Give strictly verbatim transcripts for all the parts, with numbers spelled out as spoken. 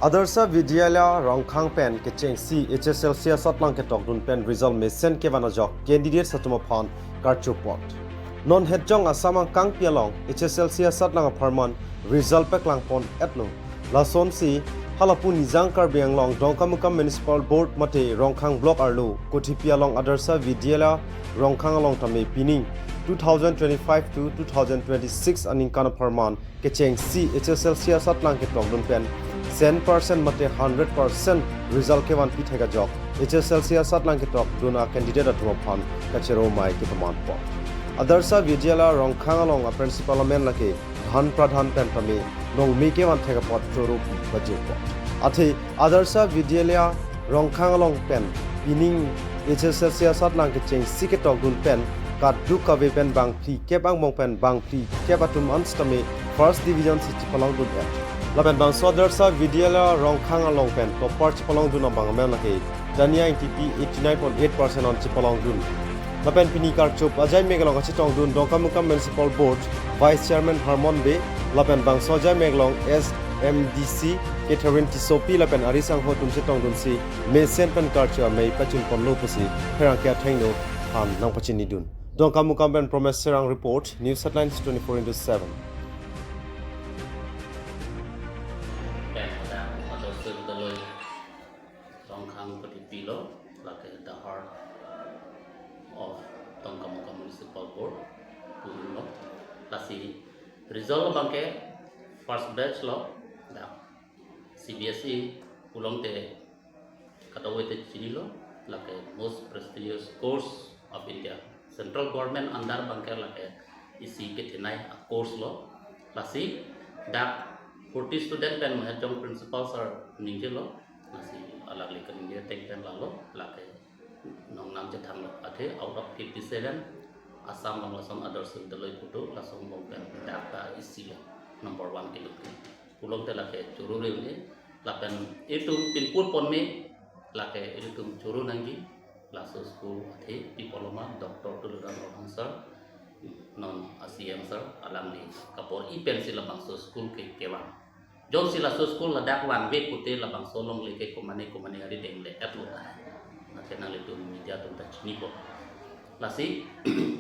Adarsha Vidyalaya Rongkhang pen kechengsi H S L C asatlang ketokdun pen result mesen kevan ajok candidate atum aphan karcho apot. Non hetjong Assam angkangpi along H S L C asatlang apharman result paklang pon-etlo. Lasonsi halapu Nijang Karbi Anglong Dongkamukam Municipal Board mate Rongkhang Block arlo Kothipi along Adarsha Vidyalaya Rongkhang along tame pining two thousand twenty-five to two thousand twenty-six aningkan apharman kechengsi H S L C asatlang ketokdun pen cent percent mate hundred percent result kevanpi thek ajok H S L C asatlang ketokdun a candidate atum aphan kachero amei kepaman pon. Adarsha Vidyalaya Rongkhang along a principal amen lake Dhan Pradhan pen tame nongmi kevan thek apot choro pi baje apot. Athe Adarsha Vidyalaya Rongkhang along pen pining H S L C asatlang kechengsi ketokdun pen kaduk kave pen bangphli kep angbong pen bangphli kep atum an sitame first division si chepalongdun-et. Lapen bangso Adarsha Vidyalaya Rongkhang along pen topper chepalongdun abang amen lake Tania Engtipi eighty nine point eight percent an chepalongdun. Lapen pini karcho ajaimek along kachetongdun Dongkamukam Municipal Board Vice Chairman Harmon Bey, lapen bangso ajaimek along S M D C Catherine Tissopi lapen ari sangho atum chetongdunsi mesen pen karcho amei pachun ponlo pusi pherangke athengno aphan nangpachinidun. Dongkamukam pen Promes Terang report, News Headlines twenty-four into seven. Pen pada Adarsha Vidyalaya Rongkhang Kothipi lo, lake the heart of Dongkamukam Municipal Board, pulo. Lasi result abangke first batch lo, dak C B S E pulote kadokave te chinilo, lake most prestigious course of India. Central government under abangke lake isi kethenei a course lo. Lasi dak forty student pen mahejong principal sir ningjelo. Lasi alangli kaningje ateng pen lalo, lake nongnam chethanglo. Athe out of fifty seven, Assam along lason Adarsha Vidyalaya putu, lason angbong pen dak ta isi lo, number one kelut ke. Pulote lake choro ri-un-e, lapen itum pinpur ponme, lake itum choro nangji, laso school athe pi pulo ma Doctor Tuliram Ronghang sir, non a C M sir, alangli kabor-i pensi labangso school ke kevang. Jongsi laso school ladak vangve pute labangso alongle ke komane komane ari dengle-etlo ta. Lake nanglitum media atum ta chinipo. Lasi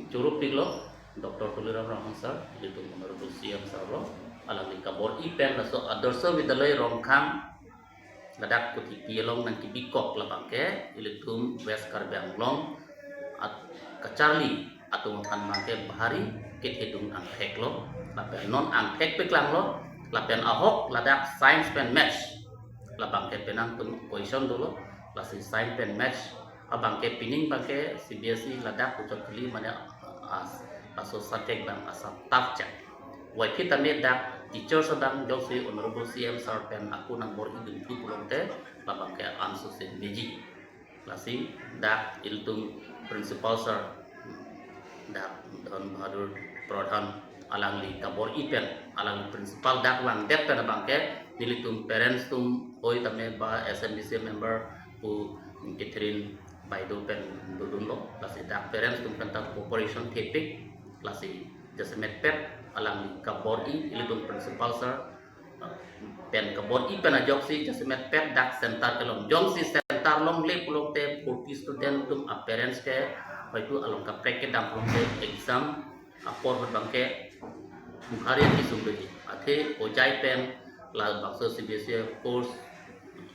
choro piklo Doctor Tuliram Ronghang sir, ilitum Honorable C M sir lo, alangli kabor-i pen laso Adarsha Vidyalaya Rongkhang ladak Kothipi along nangkebikok labangke ilitum West Karbi Anglong at kacharli atum aphan abangke bahari kethedung angthek lo, lapen non angthek paklanglo, lapen ahok ladak science pen maths labangke penang atum question dolo, lasi science pen maths abangke pining abangke C B S E ladak kuchot kali mane as laso subject abang asap tough chak. Wai phit tame dak teachers abang jongsi Honorable C M sir pen ako nangbor-idun thu pulote labangke ansose meji. Lasi dak ilitum principal sir, dak Dhan Bahadur Pradhan, alangli kabor-i pen, alangli principal dak vangdet pen abangke nelitum parents atum hoi tame ba S M D C member pu Catherine Baido pen dodunlo, lasi dak parents atum pen ta cooperation thepik, lasi jasemetpet alangli kabor-i, ilitum principal sir pen kabor-i pen ajoksi jasemetpet dak center kelong. Jongsi center longle pulote forty student atum a parents ke hoitu along kaprek kedam pulote exam apor ahut abangke bahari kesung doji. Athe ojai pen labangso C B S E course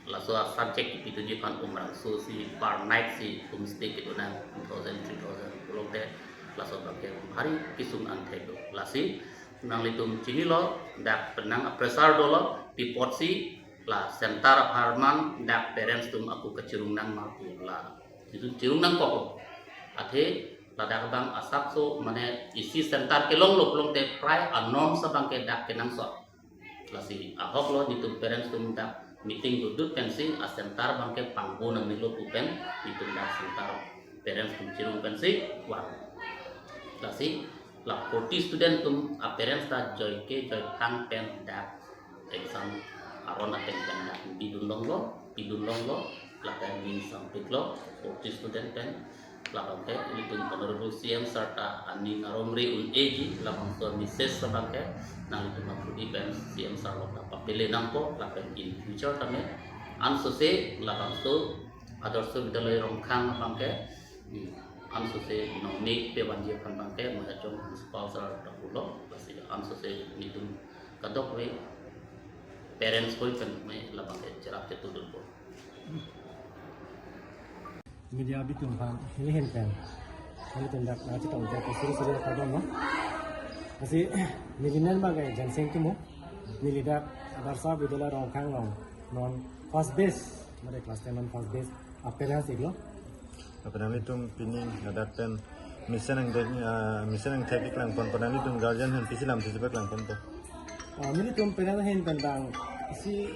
laso a subject kepi doji aphan Umrangso si per night si homestay kedonang two thousand, three thousand pulote laso abangke bahari kesung angthek do. Lasi nanglitum chinilo, dak penang a pressure dolo, pi apotsi la center apharman dak parents atum ako kachirung nang ma pu la. Itum chirung nangkoklo. Athe ladak abang asapso mane isi center kelonglo pulote prai a norms abangke dak kenangsot. Lasi ahok lo nelitum parents atum dak meeting dodun pensi a center abangke pangbo nangnelo pu pen nelitum dak center parents atum chirung pensi vang. Lasi la forty student atum a parents ta joike joiphang pen dak exam aron ateng pen dak bidun longlo, pidun longlo, lapen ning sampiklo, forty student pen Labangke ilitum Honorable C M Sir ta aning aromri un-eji, labangso message labangke nanglitum aphuti pen C M Sir along ta papele nangpo, lapen in future tame ansose labangso Adarsha Vidyalaya Rongkhang abangke, hmm, ansose nongni pevanji aphan abangke Moyajong Principal Sir ta pulo, lasi ansose nelitum kadokave parents koi pen me labangke cherap chetudunpo. Media abitum aphan neli ahin pen, nelitum dak nangchetong jat suri suri kardom lo. Lasi neli amen abangke Jensing Timung, neli dak Adarsha Vidyalaya Rongkhang along non first batch, mate class ten non first batch a-parents iklo. Lapen nanglitum pining ladak pen mesen angthek, ah, mesen angthek keklangponpo, nanglitum guardian aphan pisi lamthe chepaklangponpo? Ah, nelitum parents ahin pen bang isi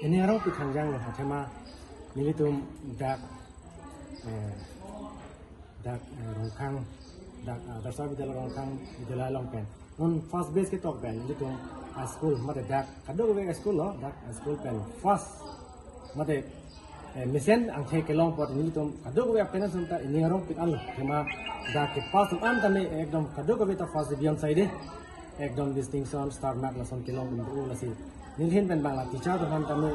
ining arongpik khangjang lo, athema nelitum dak, eh, dak, eh, Rongkhang, dak, ah, Adarsha Vidyalaya Rongkhang Vidyalaya along pen non first batch ketok pen nelitum high school, mate dak kadokave high school lo, dak high school pen first, mate, eh, mesen angthek kelong apot nelitum kadokave a-parents atum ta ining arongpik anlo, athema dak kepass atum an tame ekdom kadokave ta first division saide, ekdom distinction, star mark lason kelongdun do. Lasi neli ahin pen bang la teacher atum aphan tame,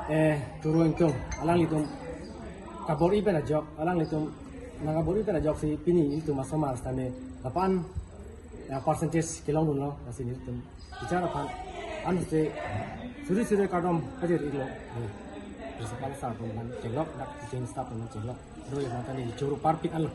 eh, turo ingtung, alanglitum kabor-i pen ajok, alanglitum nangkabor-i pen ajoksi pini ilitum asomar tame lapu-an, ya, percentage kelongdunlo. Lasi nelitum teacher aphan ansose suri suri kardom pajir iklo. Principal Sir atum aphan chenglok, dak teaching staff atum aphan chenglok, do ya mata ni choro parpik anlo.